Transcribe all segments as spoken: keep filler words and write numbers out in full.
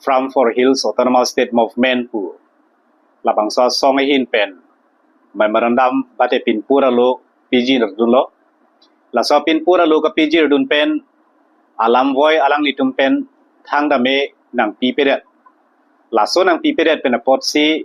Front for Hills Autonomous State Movement pu labangso asong ahin pen memorandum bate pinpur alo piji dunlo. Laso pinpur alo kapiji dun pen alam voi alanglitum pen thangdame nangpipedet. Laso nangpipedet pen apotsi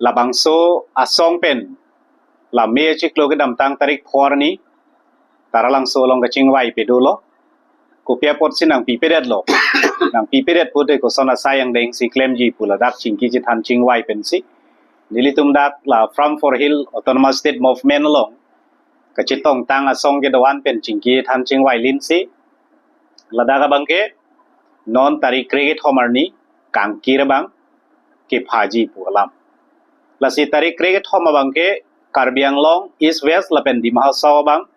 labangso asong pen la May achiklo kedamtang tarik pho arni Taralangso along kachingvai pedolo. Kopi apotsi nangpipedetlo? Nangpipedet pute koson asai angdeng si klemji pu ladak chingki chethan chingvai pensi nelitum dak la Front for Hill Autonomous State Movement along kachetongtang asong kedo-an pen chingki chethan chingvai linsi ladak abangke non tarik krekethom arni kangkir abang kephaji pu alam. Lasi tarik krekethom abangke Karbi Anglong East West lapen Dima Hasao abang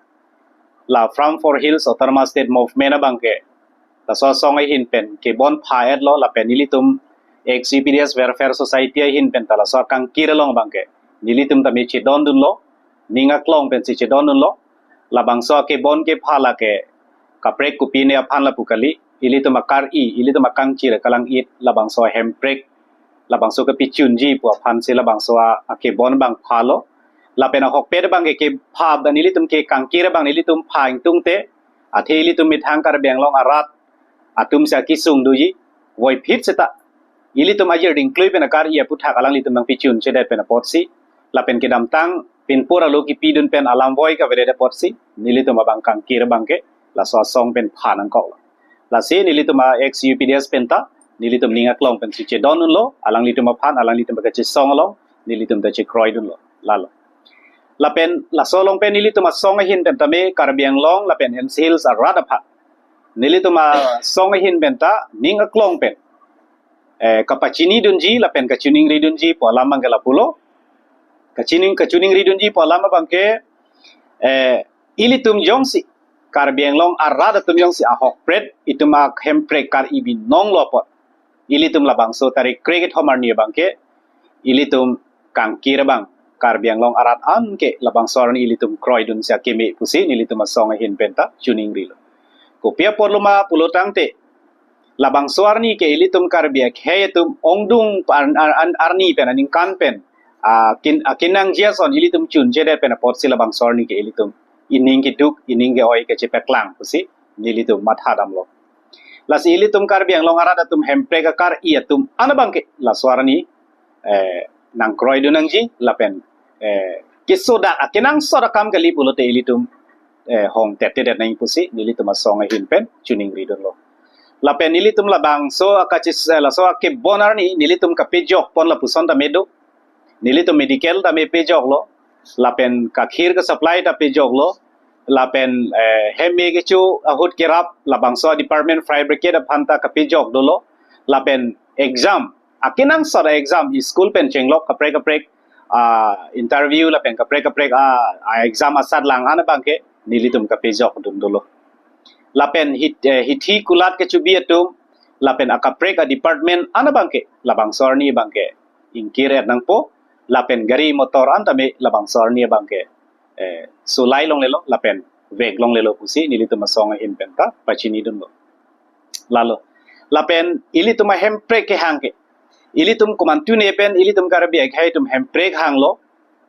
la Front for Hills Autonomous State Movement abangke laso asong ahin pen kebon pha-etlo lapen nelitum ex U P D S Welfare Society ahin pen ta laso akangkir along abangke nelitum tame chedondunlo, ning aklong pensi chedondunlo. Labangso akebon kepha lake kaprek kopine aphan lapu kali, ilitum akar-i, ilitum akangkir kalang-it labangso ahemprek labangso kapechunji pu aphansi labangso a-, akebon abang phalo. Lapen ahokpet abangke kepha abang nelitum ke kangkir abang nelitum pha ingtungte, athe ilitum methang Karbi Anglong arat atumsi akesung doji, voiphit seta ilitum ajir dingklui pen akar-i aputhak alanglitum nangpechunchedet pen apotsi lapen kedamtang pinpur alo kipidun pen alam voi kavedet apotsi nelitum abang kangkir abangke laso asong pen pha nangkoklo. Lasi nelitum a ex U P D S pen ta nelitum ning aklong pensi chedondunlo, alanglitum aphan, alanglitum kachesong along nelitum ta chekroidunlo. Lalo. Lapen laso along pen nelitum asong ahin pen tame Karbi Anglong lapen N C Hills arat aphan nelitum asong ahin pen ta ning aklong pen eh, kapachinidunji lapen kachiningridunji pu alam abangke lapulo. Kachining, kachiningridunji pu alam abangke eh, ilitum jongsi Karbi Anglong arat atum jongsi ahokpet itum ahemprek kar-i binonglo apot ilitum labangso tarik krekethom arni abangke ilitum kangkir abang Karbi Anglong arat anke labangso arni ilitum kroidunsi akeme pusi nelitum asong ahin pen ta chiningrilo. Kopi apotlo ma pulo tangte labangso arni ke ilitum Karbi akhei atum ongdung ar-, ar-, ar-, arni pen aningkan pen ah, kin, ah, kinangji ason ilitum chunchedet pen apotsi labangso arni ke ilitum ining keduk, ining ke-oi kachepaklang pusi nelitum mathadamlo. Lasi ilitum Karbi Anglong arat atum hemprek akar-i atum an abangke laso arni eh, nangkroidun nangji lapen eh, kesodak akenangsot akam kali pulote ilitum eh, hongtetedet nang pusi nelitum asong ahin pen chiningridunlo. Lapen ilitum labangso akachis, eh, laso akebon arni nelitum kapejok pon lapuson tame do. Nelitum medical tame pejoklo. Lapen kakhir kasupply ta pejoklo. Lapen eh, heme kecho ahut kerap labangso department fire brigade aphan ta kapejok dolo. Lapen exam akenangsot a-exam school pen chenglok kaprek kaprek ah, interview lapen kaprek kaprek ah, ah, exam asatlang an abangke nelitum kapejokdun dolo. Lapen hit, eh, hithi kulat kechubi atum lapen akaprek a-department an abangke labangso arni abangke ingkir-et nangpo lapen gari motor an tame labangso arni abangke eh, sulai longlelo lapen vek longlelo pusi nelitum asong ahin pen ta pachinidunlo. Lalo. Lapen ilitum ahemprek kehang ke. Ilitum komantu ne pen ilitum Karbi akhei atum hemprek hanglo.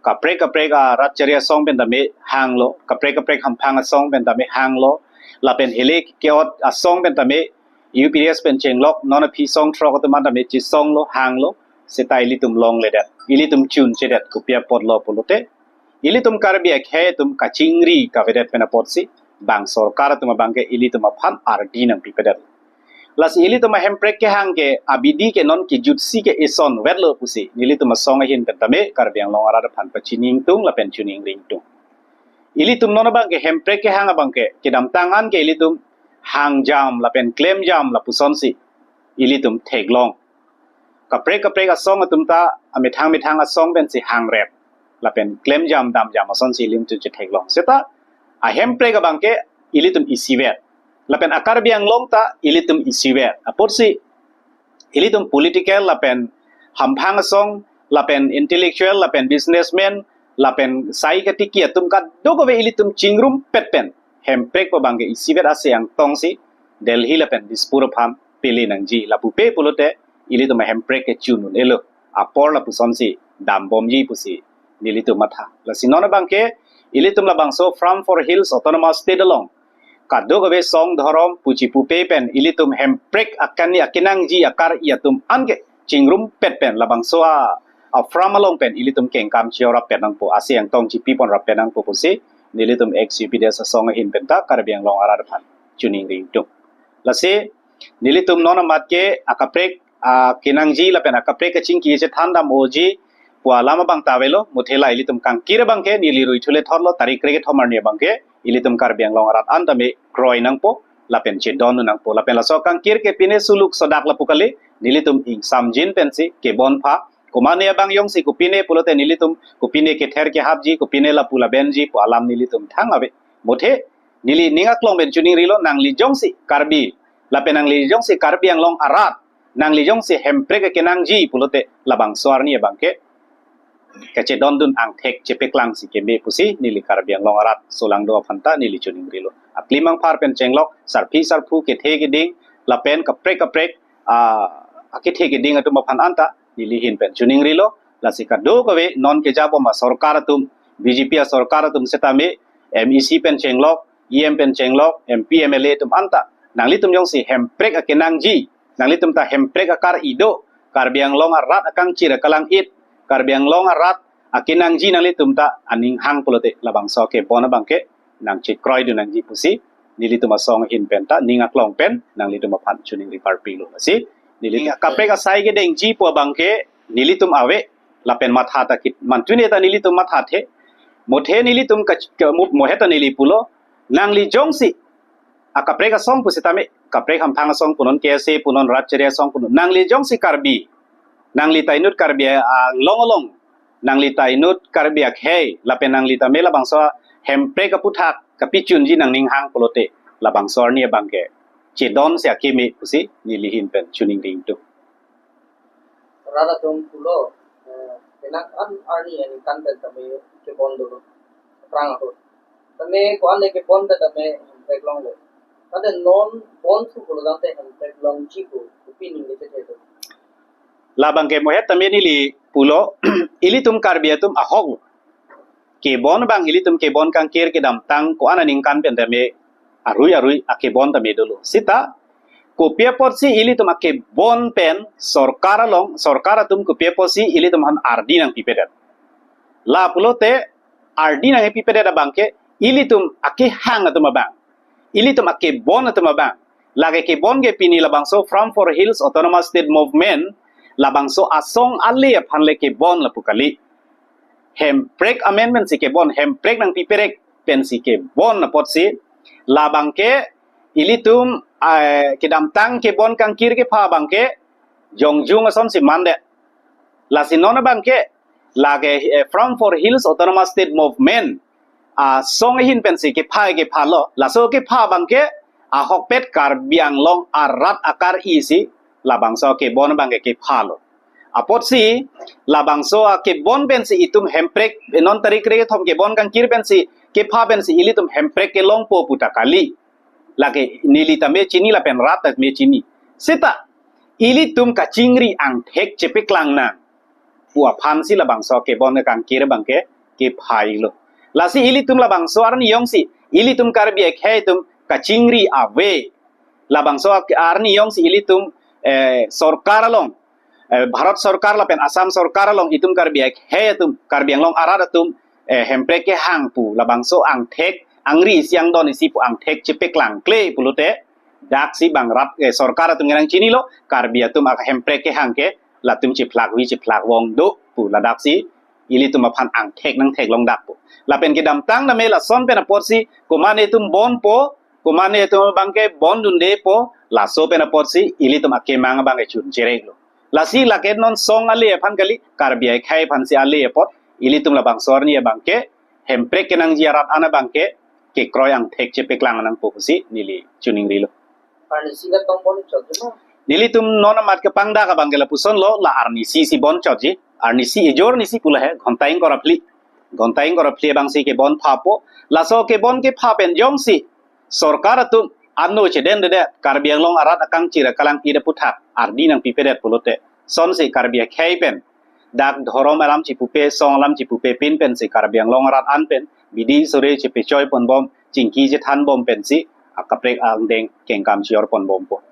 Kaprek kaprek arat chari asong pen tame hanglo. Kaprek kaprek hamphang asong pen tame hanglo. Lapen hele ke-ot asong pen tame U P D S pen chenglok non aphi song throk atum an tame chesonglo hanglo. Seta ilitum longledet. Ilitum chunchedet kopi apotlo pulote ilitum Karbi akhei atum kachingri kavedet pen apotsi bang sorkar atum abangke ilitum aphan ardi nangpipedet. Lasi ilitum ahemprek kehang ke abidi ke non kejutsi ke isonvetlo pusi nelitum asong ahin pen tame Karbi Anglong arat aphan pachini ingtung lapen chiningri ingtung. Ilitum non abangke hemprek kehang abangke kedamtang an ke ilitum hangjam lapen klemjam lapusonsi ilitum theklong. Kaprek kaprek asong atum ta amethang methang asong pensi hangrep lapen klemjam damjam asonsi ilitum chetheklong. Seta ahemprek abangke ilitum isivet. Lapen a-Karbi Anglong ta ilitum isivet. Apotsi ilitum political lapen hamphang asong lapen intellectual lapen businessman lapen sai katiki atum kadokave ilitum chingrumpet pen hemprek pu abangke isivet ase angtongsi Delhi lapen Dispur aphan pele nangji. Lapu pe pulote ilitum ahemprek kechun un-elo. Apor lapusonsi dambomji pusi nelitum matha. Lasi non abangke ilitum labangso Forum for Hills Autonomous State along kadokave song dhorom puji pupe pen ilitum hemprek akan ni akenangji akar-i atum anke chingrumpet pen labangso a, a forum along pen ilitum kengkam chiorap pen nangpo, ase angtong chipi pon rap pen nangpo pusi nelitum ex U P D S asong ahin pen ta Karbi Anglong arat aphan choningri ingtung. Lasi nelitum non amat ke akaprek akenangji lapen akaprek kachingki chethan dam-oji pu alam abang ta avelo, muthe la ilitum kangkir abangke neli ruithule thotlo, tarik krekethom arni abangke ilitum Karbi Anglong arat an tame kroi nangpo lapen chedon nangpo. Lapen laso kangkir ke pine suluk sodak lapu kali, nelitum ingsamjin pensi kebon pha. Komane abang jongsi kopine pulote nelitum kopine kether kehapji, kopine lapu labenji pu alam nelitum thang ave. Muthe neli ning aklong pen choningrilo, nangli jongsi Karbi lapen nangli jongsi Karbi Anglong arat, nangli jongsi hemprek akenangji pulote labangso arni abangke kachedondun angthek chepeklangsi keme pusi neli Karbi Anglong arat solangdo aphan ta neli choningrilo. Aklimang phar pen chenglok, sarpi sarpo kethe keding lapen kaprek kaprek, ah, akethe keding atum aphan anta neli ahin pen choningrilo. Lasi kadokave non kejabom asorkar atum, B J P asorkar atum setame, M E C pen chenglok, E M pen chenglok, M P, M L A atum anta, nanglitum jongsi hemprek akenangji, nanglitum ta hemprek akar-i do, Karbi Anglong arat akangchir akalang-it, Karbi Anglong arat akenangji nanglitum ta aning hang pulote labangso kebon abangke nangchekroidun nangji pusi nelitum asong ahin pen ta ning aklong pen nanglitum aphan choningri parpilo. Lasi neli kaprek asai kedengji pu abangke nelitum ave lapen matha ta kit, mantune ta nelitum mathathe. Muthe nelitum ka, ka, mu-, muhet ta neli pulo, nangli jongsi akaprek asong pusitame, kaprek hamphang asong pu non, K S A pu non, rat chiri asong pu non, nangli jongsi Karbi, nangli ta inut Karbi Anglong along, nangli ta inut Karbi akhei lapen nangli tame labangso hemprek aputhak kapichunji nangning hang pulote labangso arni abangke chedonsi akeme pusi neli ahin pen choningri ingtung. Rat atum pulo, eh, penang an arni aningkan pen tame kebon dolo. Prang ahut. Tame ko-an le kebon pen tame hemprek longle. Tame non bonsu pulo tangte hemprek longji pu, kopi ning kechethe do? Labangke muhet tame neli pulo, ilitum Karbi atum ahok kebon abang, ilitum kebon kangkir kedamtang ko-an aningkan pen tame arui arui akebon tame dolo. Sita kopi apotsi ilitum akebon pen sorkar along, sorkar atum kopi apotsi ilitum aphan ardi nangpipedet? La pulote ardi nangpipedet abangke ilitum akehang atum abang, ilitum akebon atum abang. Lake kebon ke pini labangso Forum for Hills Autonomous State Movement labangso asong ale aphan le kebon lapu kali. Hemprek amendment si kebon, hemprek nangpiperek pensi kebon apotsi labangke ilitum, eh, kedamtang kebon kangkir kepha abangke jongjung asonsi mandet. Lasi non abangke lake, eh, Forum for Hills Autonomous State Movement asong ahin pensi kepha kephalo. Laso kepha abangke ahokpet Karbi Anglong arat akar-i si labangso kebon abangke kephalo. Apotsi labangso akebon pensi itum hemprek, non tarik krekethom kebon kangkir pensi kepha pensi ilitum hemprek kelongpo pu ta kali. Lake neli tame chini lapen rat tame chini. Sita ilitum kachingri angthek chepeklang nang pu aphansi labangso kebon kangkir abangke kephailo. Lasi ilitum labangso arni jongsi ilitum Karbi akhei atum kachingri ave, labangso arni jongsi ilitum, eh, sorkar along, eh, Bharat sorkar lapen Assam sorkar along itum Karbi akhei atum, Karbi Anglong arat atum, eh, hemprek kehang pu labangso angthek angri isi angdon isi pu angthek chepeklang kle pulote daksi bang rat, eh, sorkar atum ngerang chinilo, Karbi atum ahemprek kehang ke latum chiphlakvi chiphlakvong do pu, ladaksi ilitum aphan angthek nangtheklong dakpo. Lapen kedamtang name lason pen apotsi komane atum bonpo, komane atum abangke bondundepo, laso pen apotsi ilitum akemang abangke chun chereklo. Lasi lake non song ale aphan kali, Karbi akhei aphansi ale apot, ilitum labangso arni abangke hemprek kenangji arat an abangke kekroi angthek chepeklang nangpo pusi neli choningrilo. Arnisi katong bonchotji ma? Nelitum non amat kepangdak abangke lapusonlo, la arnisi si bonchotji. Arnisi ejor nisi pula he, ghonta ingkoi ra phli. Ghonta ingkoi ra phli abangsi kebon phapo. Laso kebon kepha pen jongsi sorkar atum ano chedende det Karbi Anglong arat akangchir akalang ida puthak ardi nangpipedet pulote, sonsi Karbi akhei pen dak dhorom alam chipupe, song alam chipupe pin pensi Karbi Anglong arat an pen bidi sore chepechoi ponbom, chingki chethan bom pensi akaprek angdeng kengkam chior ponbompo.